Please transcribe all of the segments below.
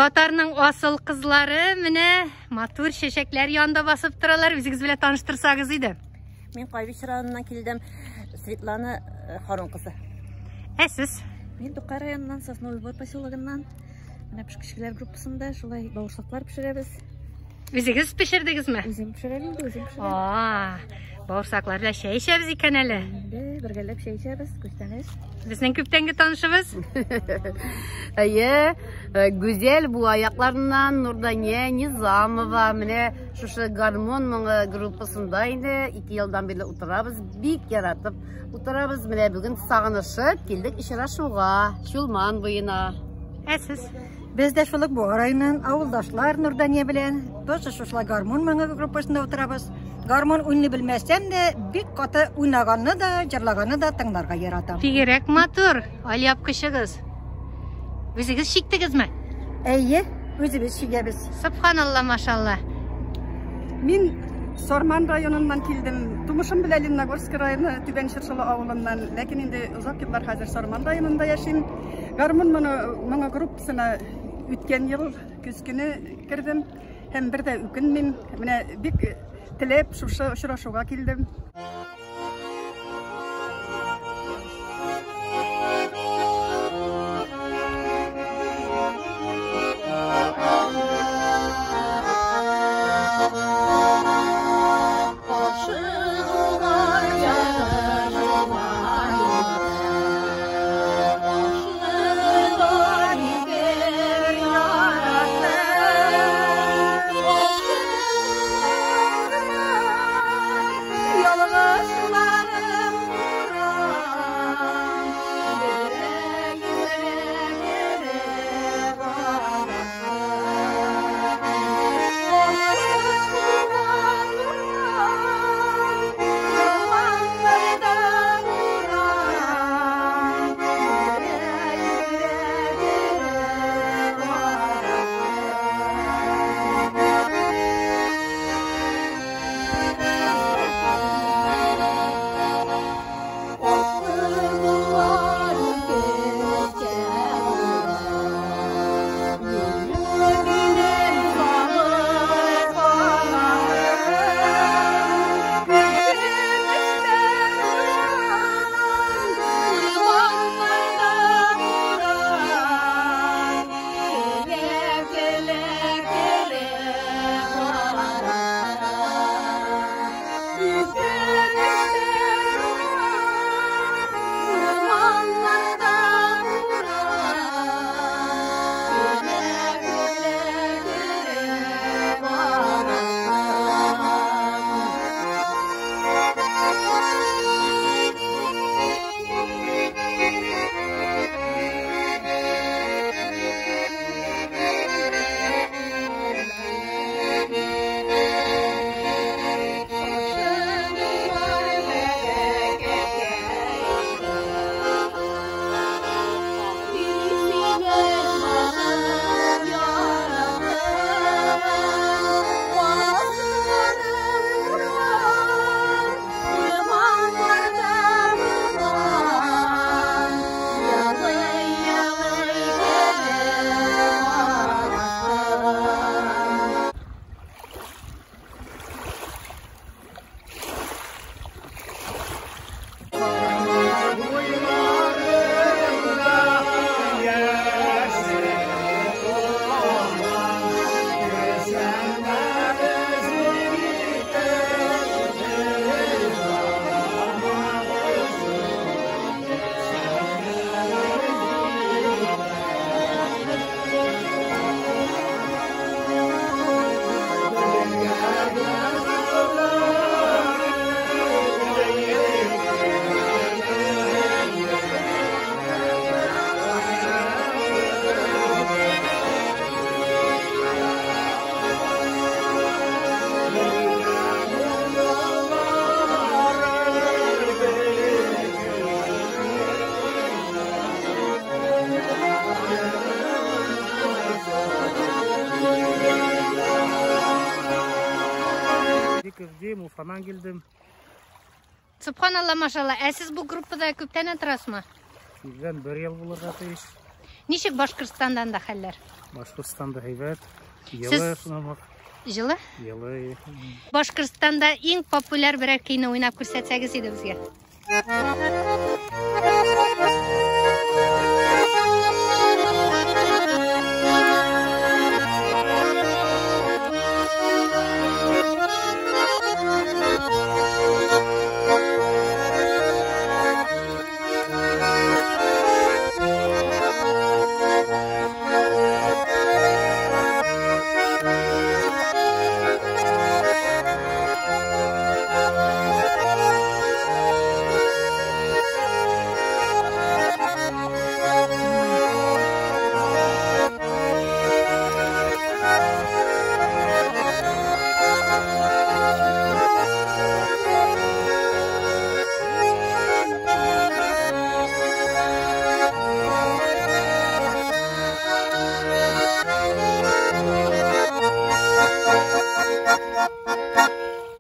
Татарның асыл кызлары менә матур чәчәкләр янында басып торалар. Үзегез белән таныштырсагыз иде. Мин Кайбыч районыннан килдем. Светлана э, Харун кызы. Ә сез? Мин Тукай районыннан, Сосновый Бор поселогыннан. Менә пешкечеләр группасында шулай бавырсаклар пешерәбез. Үзегез пешердегезме? Үзем пешерәм инде, үзем пешерәм. А, бавырсаклар белән чәй эчәбез икән әле. Инде бергәләп чәй эчәбез, күчтәнәч. Безнең күптәнге танышыбыз. Әйе, э, Гүзәл бу аякларыннан Нурдания Низамова менә шушы гармон моңы группасында инде 2 елдан бирле утырабыз, бик яратып утырабыз. Менә бүген сагынышып килдек очрашуга, Чулман буена. Ә сез? Без дә шул ук Буа районыннан авылдашлар Нурдания белән тоже шушылай гармун моңы группасында утырабыз. Гармун уйный белмәсәм дә, бик каты уйнаганны да, җырлаганны да тыңларга яратам. Бигрәк матур алъяпкычыгыз. Үзегез чиктегезме? Әйе, үзебез чигәбез. Субханалла, машалла. Мин Сарман районыннан килдем. Тумышым белән Лениногорск районы Түбән Чыршылы авылыннан. Ләкин инде озак еллар хәзер Сарман районында яшим. Гармун моны моңа группасына үткән ел көз көне кердем һәм бер дә үкенмим. Менә бик теләп шушы очрашуга килдем. Бик Уфадан килдем. Субханалла, машалла. Ә сез бу группада күптән торасызмы? Тиздән бер ел булырга тиеш. Ничек Башкортстанда анда хәлләр? Башкортстанда әйбәт. Йылы шунамак. Җылы? Йылы. Башкортстанда иң популяр берәр көйне уйнап күрсәтсәгез иде безгә.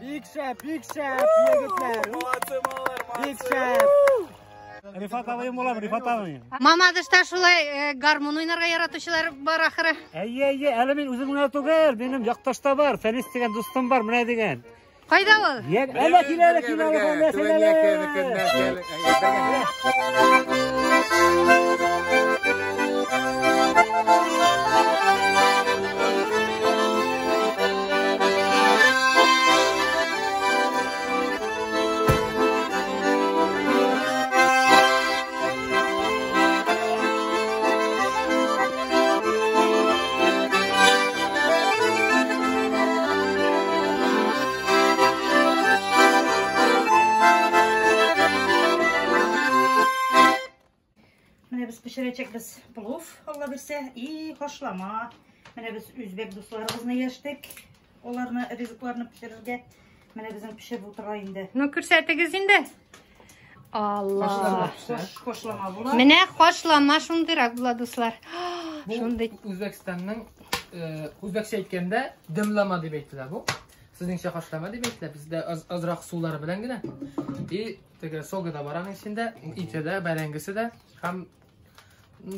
Бик шәп, бик шәп, егетләр. Молодцы, малайлар, Бик шәп. Рифат абыем булам, Рифат абыем. Мамадышта шулай гармун уйнарга яратучылар бар ахыры. Әйе, әйе, әле мин үзем генә түгел, минем якташ та бар, Фәнис дигән дустым бар, менә дигән. Кайда ул? Әле килә, әле килә, әле килә. Менә без пешерәчәкбез плов, Алла бирсә, и хашлама. Менә без үзбәк дусларыбызны яштек. Аларны ризыкларны пешерергә. Менә безнең пешеп утыра инде. Ну, күрсәтегез инде. Алла. Хашлама була. Менә хашлама шундыйрак була, дуслар. Бу Шундый. Үзбәкстанның үзбәкчә әйткәндә дымлама дип әйтелә бу. Сезнеңчә хашлама дип әйтелә. Бездә азрак сулар белән генә. И теге согы да бар аның эчендә, ите дә, бәрәңгесе дә һәм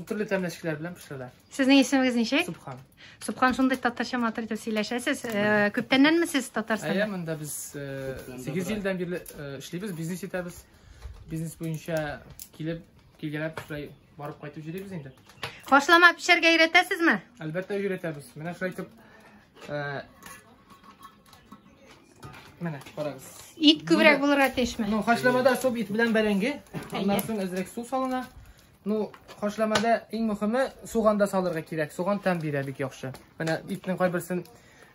төрле тәмләшкеләр белән пешерелә. Сезнең исемегез ничек? Субхан. Субхан, шундый татарча матур итеп сөйләшәсез. Күптәннәнме сез Әйе, Татарстанда? монда без 8 елдан бирле эшлибез, бизнес итәбез. Бизнес буенча килеп, килгәләп шулай барып кайтып йөрибез инде. Хашлама пешергә өйрәтәсезме? Әлбәттә өйрәтәбез. Менә шулай итеп менә карагыз. Ит күбрәк булырга тиешме? Ну, хашламада суп ит белән бәрәңге, аннан соң әзрәк су салына. Ну, хашламада иң мөһиме суган да салырга кирәк. Суган тәм бирә бик яхшы. Менә итнең кайберсен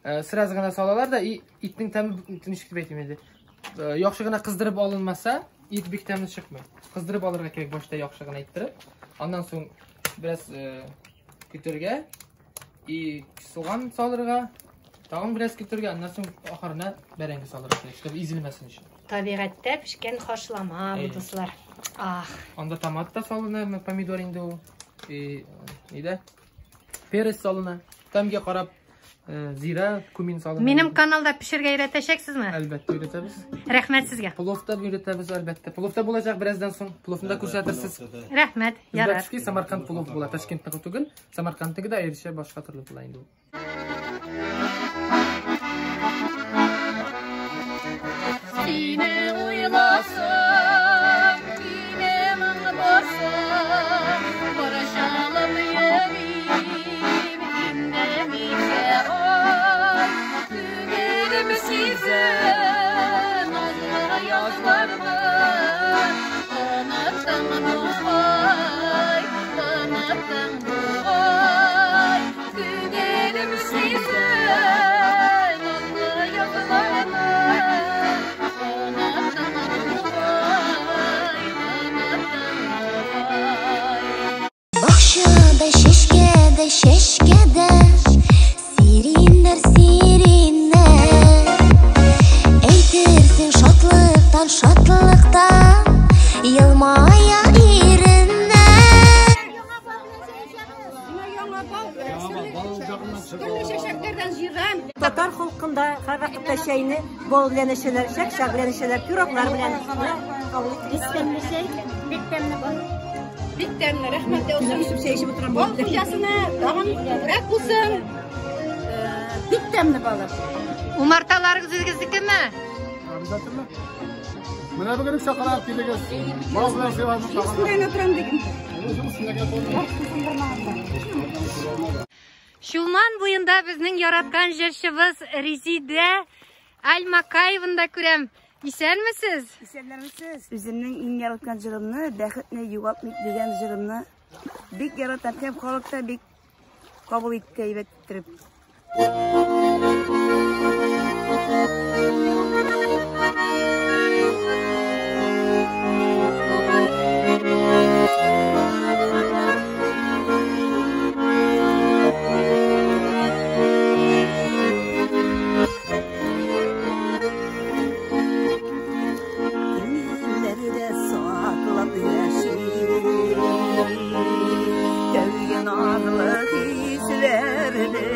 сразу гына салалар да, и итнең тәме ничек дип әйтим инде. Яхшы гына кыздырып алынмаса, ит бик тәмле чыкмый. Кыздырып алырга кирәк башта яхшы гына иттереп. Аннан соң бераз көтәргә и суган салырга, тагын бераз көтәргә, аннан соң ахырына бәрәңге салырга кирәк, чтобы изелмәсен өчен. Табигатьтә пешкән хашлама бу, Әйе. дуслар. Ах, Анда томат та салына, помидор инде ул. И нидә? Перец салына. Тәмгә карап зира, кумин салына. Минем каналда пешергә өйрәтәчәксезме? Әлбәттә өйрәтәбез. Рәхмәт сезгә. Плов та өйрәтәбез, әлбәттә. Плов та булачак бераздан соң. Пловны да күрсәтерсез. Рәхмәт, ярар. Үзбәкский Самарканд плов була. Ташкентнеке түгел, Самаркандныкы да аеруча башка төрле була инде ул. Сине уйласам, минем басам, борчылып йөрим, индемичә ай. Күңелем сизә назлы язларны, оныттың бугай, оныттың бугай. Күңелем сизә назлы язларны, оныттың бугай, оныттың бугай. Бакчада чәчкәдә, чәчкәдә сиреннәр, сиреннәр. Әйтерсең шатлыктан, шатлыктан елмая иреннәр. Төрле чәчәкләрдән җыйган. Татар халкында һәрвакытта чәйне бал белән эчәләр, чәк-чәк белән эчәләр, пироглар белән. Менә кабул итегез. Тәмле чәй, бик тәмле. Бик тәмле, рәхмәт яусын. Эчеп чәй эчеп утырам. Бал хуҗасына тагын күбрәк булсын. Бик тәмле балы. Умарталарыгыз үзегезнекеме? Обязательно. Менә бүген үк чакырам, килегез. Бал белән сыйларбыз тагын. Күрән утырам диген. Чулман буенда безнең яраткан җырчыбыз Резидә Альмакаеваны да күрәм. Исәнмесез? Исәнмесез. Үземнең иң яраткан җырымны, Бәхетне югалтмыйк дигән җырымны бик яратам һәм халык та бик кабул итте әйбәт иттереп. Күңелләрдә саклап яши Тәүге назлы хисләрне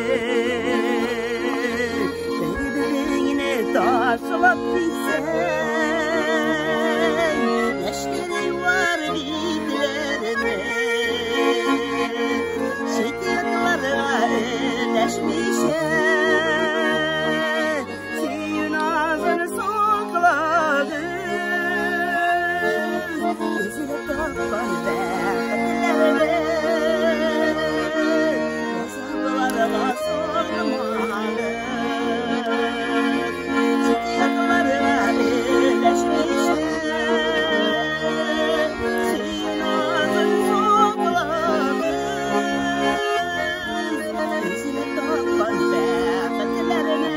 Бер-береңне ташлап китсәң Яшьләре юар битләрне Чит якларга эләшмичә Сөю назын сакладым Эзләп тапкан бәхетләрне Газапларга салмадым Чит якларга эләшмичә Сөю назын сакладым Эзләп тапкан бәхетләрне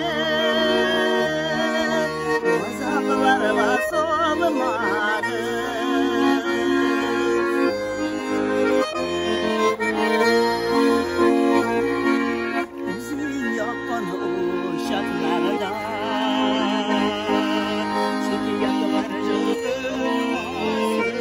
Газапларга салмадым Үзең яккан учакларда Чит яклар җылытмасын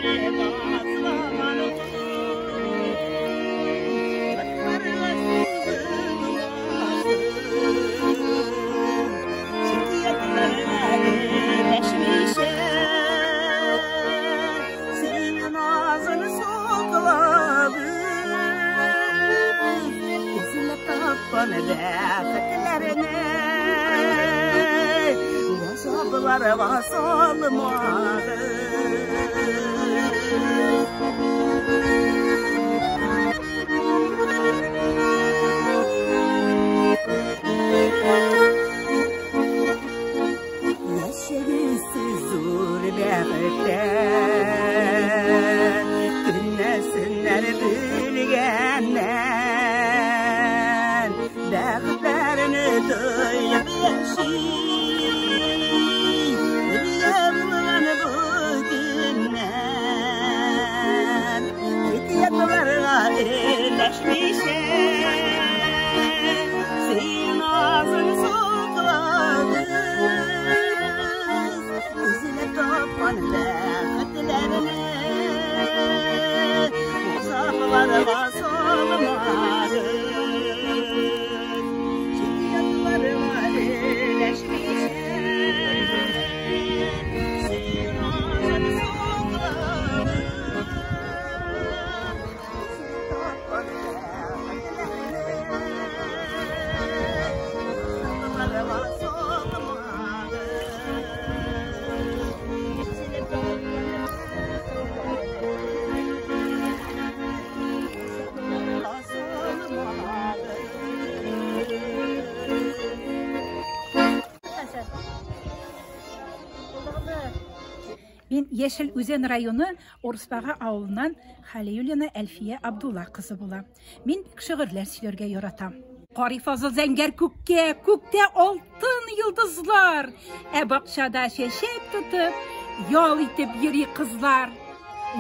Бер-береңне ташламан Ятларга сузылмасын Чит якларга эләшмичә Сөю назын сакладым Эзләп тапкан бәхетләрне Газапларга салмадым Яшәгез зур бәхеттә Көннәсеннәр бүлгәннән Бәхетләрне тоеп яши Бергә булган бу көннәр Чит ятларга эләшмичә Сөю назын сакладым Эзләп тапкан бәхетләрне Газапларга салмадым Чит ятларга эләшмичә Сөю назын сакладым Эзләп тапкан бәхетләрне Газапларга салмадым Эзләп тапкан Мин Яшел Үзән районы Урысбага авылыннан Халиуллина Әлфия Абдулла кызы булам. Мин бик шигырьләр сөйләргә яратам. Карый Фазыл зәңгәр күккә, күктә алтын йолдызлар, ә бакчада чәчәк тотып, ял итеп йөри кызлар.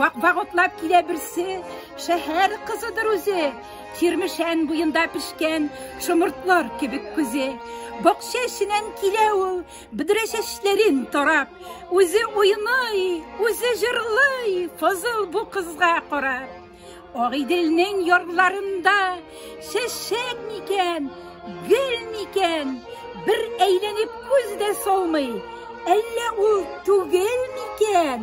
Вак-вак атлап килә берсе, шәһәр кызыдыр үзе, Чирмешән буенда пешкән шомыртлар кебек күзе. Бакча эченнән килә ул, бөдрә чәчләрен тарап, үзе уйный, үзе җырлый, Фазыл бу кызга карап. Агыйделнең ярларында чәчәк микән, гөл микән, бер әйләнеп күз дә салмый, әллә ул түгел микән?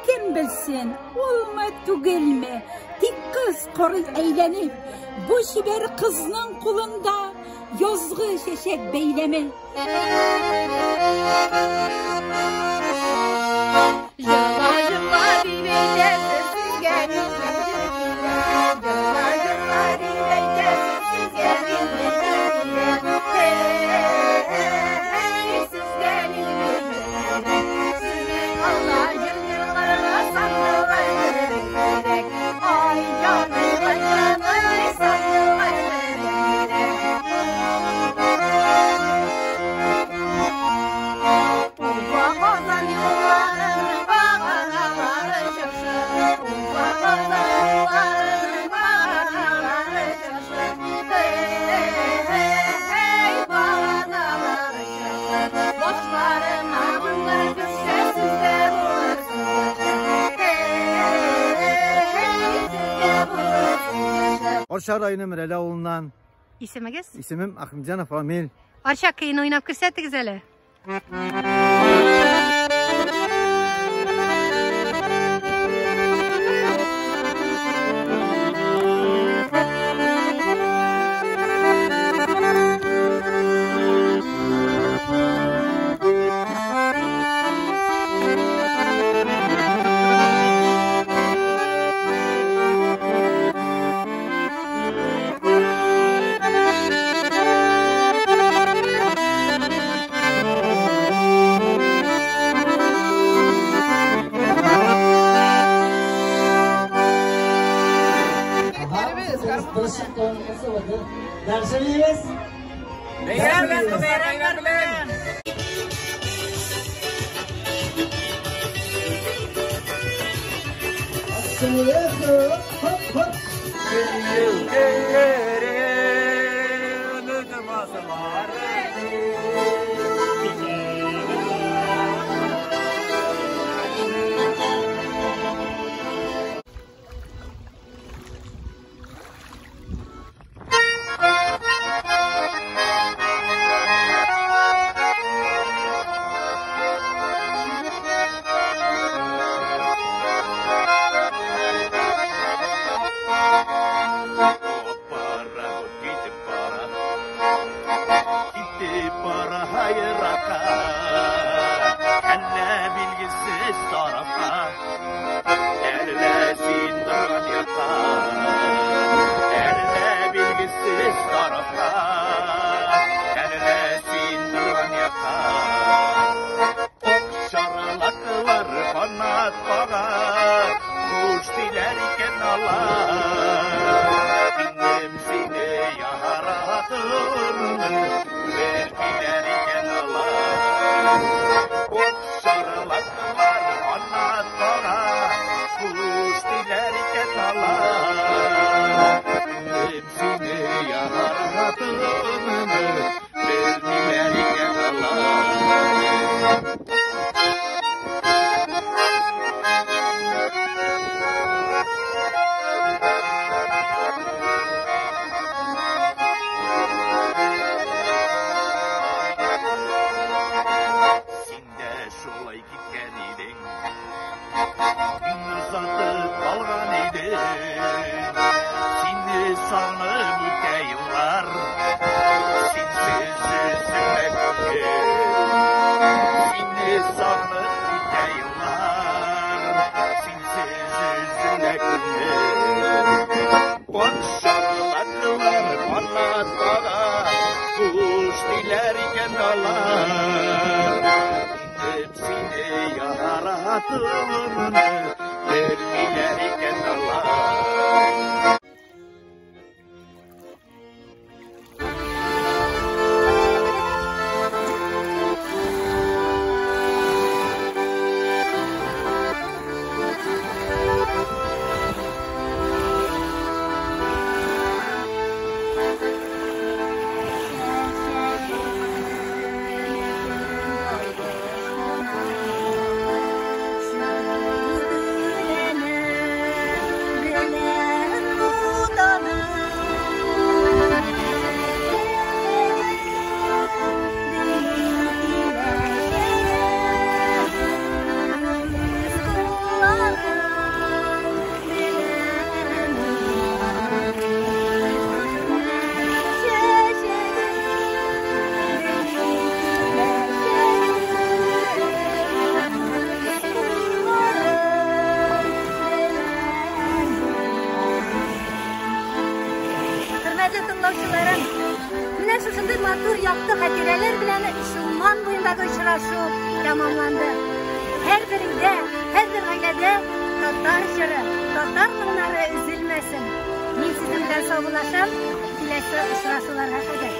Кем белсен, улмы түгелме? Тик кыз карый әйләнеп, бу чибәр кызның кулында язгы чәчәк бәйләме. Җырла, җырла дип әйтәсез сезгә мин җыр килә. Җырла, җырла дип әйтәсез сезгә мин җыр килә. Эй, сезгә мин җыр килә. Сезнең алда җыр җырларга сандугач кебек кирәк. Ай, җаный, ай, җаный, сандугач кебек кирәк. Уфа, Казан юлларының баганалары чыршы. Уфа, Казан юлларының баганалары чыршы. Эй, баганалары чыршы. Башларына моңнар төшсә, сездә булырсың җырчы. Эй, сездә булырсың җырчы. Арча районы Мөрәле авылыннан. Исемегез? Исемем Ахмедзянов Рамил. Арча көен уйнап күрсәтегез әле. Дальше Белән Хөрмәтле тыңлаучыларым, менә шушындый матур якты хатирәләр белән Чулман буендагы очрашу тәмамланды. Һәрбер өйдә, һәрбер гаиләдә татар җыры, татар моңнары өзелмәсен. Мин сезнең белән саубуллашам, киләсе очрашуларга кадәр.